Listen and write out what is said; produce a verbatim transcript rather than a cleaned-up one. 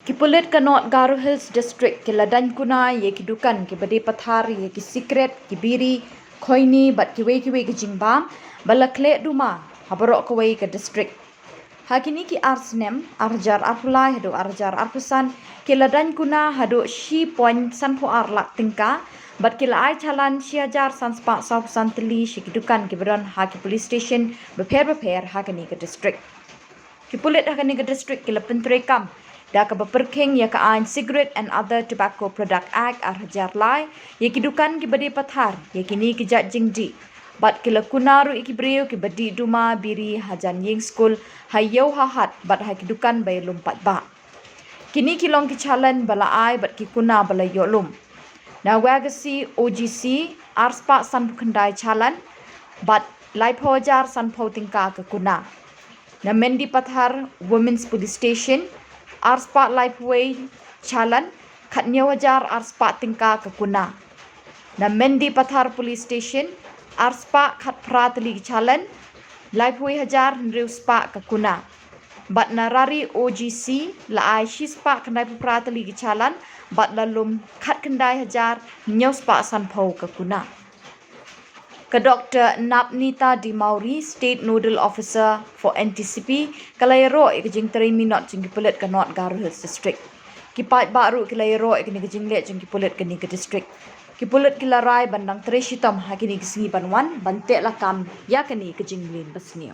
Ki pulit ka North Garo Hills District ki la daiñ kuna ïa ki dukan kiba die pathar ïa ki sikret, ki biri, khoini bad kiwei kiwei ki jingbam ba la khleh duma ha baroh kawei ka district. Ha kine ki ar snem, ar hajar arphew lai haduh ar hajar arphew san, ki la daiñ kuna haduh shi point san phew ar lak tyngka bad ki la ai challan shi hajar san spah saw phew san tylli sha ki dukan kiba don ha ki police station bapher bapher ha kane ka district. Ki pulit ha kane ka district ki la pyntreikam da kaba pyrkhing ïa ka aiñ Cigarette and Other Tobacco Product Act ar hajar lai ïa ki dukan kiba die pathar ïa kine ki jait jingdih bad ki la kuna ruh ïa ki briew kiba dih duma biri hajan ïing skul, ha ïew ha hat bad ha ki dukan ba ïalum paidbah. Kine ki long ki challan ba la ai bad ki kuna ba la ïoh lum. Na Wagasi O G C, ar spah san phew khyndai challan bad laiphew hajar san phew tyngka ka kuna. Na Mendipathar Women's Police Station, ar spah laiphew wei challan, khathynñiew hajar ar spah tyngka ka kuna. Na Mendipathar Police Station, ar spah khatphra tylli ki challan, laiphew wei hajar hynriew spah ka kuna. Bad na Rari O G C la ai shi spah khyndaiphew phra tylli ki challan bad la lum khatkhyndai hajar hynñiew spah san phew ka kuna. Ka Doctor Napnita Dimauri, State Nodal Officer for N T C P, ka la ïaroh ïa ka jingtrei minot jong ki pulit ka North Garo Hills District. Ki paidbah ruh ki la ïaroh ïa kane ka jingleh jong ki pulit kane ka district. Ki pulit ki la rai ban dang trei shitom ha kine ki sngi ban wan ban teh lakam ïa kane ka jingmlien basniew.